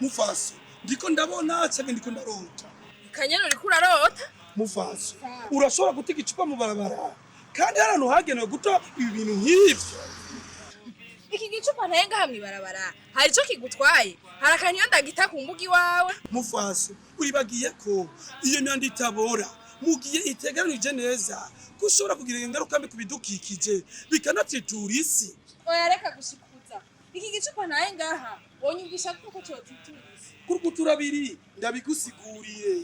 Mufaso, ndiko ndabona canke ndiko ndarota? Kanyana, uriko urarota. Mufaso, urashobora guta igicupa mu barabara kandi hari ahantu hagenewe guta ibi bintu nk'ivyo? Iki gicupa ntaye ngaha mw'ibarabara hari ico kigutwaye? Hari akantu iyo ndagita ku mbuga iwawe? Mufaso, uribagiye ko iyo myanda itabora mu gihe iteganije neza ko ushobora kugira ingaruka mbi ku bidukikije, bikanatitura isi? Oya, reka gushikuza. Iki gicupa ntaye ngaha wonyumvisha kuko cotitura isi? Kurukutura abiri ndabigusiguriye.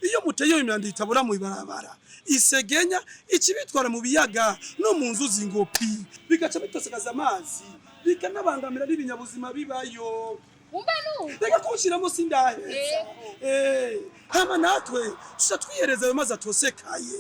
Iyo muteye iyo myanda itabora mu ibarabara, isegenya ikibitwara mu biyaga no mu nzuzi ngopi, bigaca bitosekaza amazi, bikanabangamira n'ibinyabuzima bibayo. Wumva nuko. Reka kuwushyiramo, sindaheza. Yego. Hama natwe tuca twihereza ayo mazi atosekaye,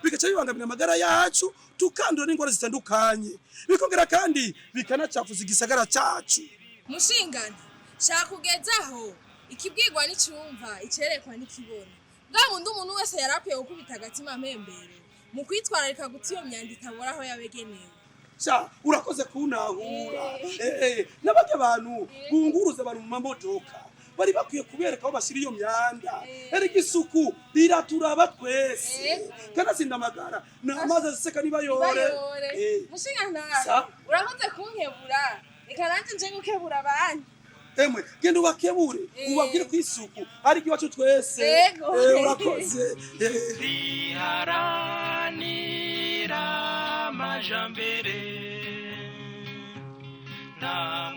bigaca bibangamira amagara yacu, tukandura n'ingwara zitandukanye, bikongera kandi bikanacafuza igisagara cacu. Mushingana, shaka kugezaho ikibwirwa n'icyumva, icerekwa n'ikibona. Bwa bundi umuntu wese yari akwiye gukubita agatima mpembero mu kwitwararika guta iyo myanda itabora aho yabegenewe. Sha, urakoze kuntahura. N'abarya abantu bunguruza abantu mu mamodoka bari bakwiye kubereka aho bashyira iyo myanda. Erega isuku riraturaba twese. Kanatsinda amagara ni amazi aseseka nibayore. Bayore. Mushingana, Sa? urakoze kunkebura. Reka nanjye nje gukebura abandi. Emwe, genda ubakebure, ubabwire ko isuku ari iwacu twese. Yego. Urakoze. Riharanira amajambere nta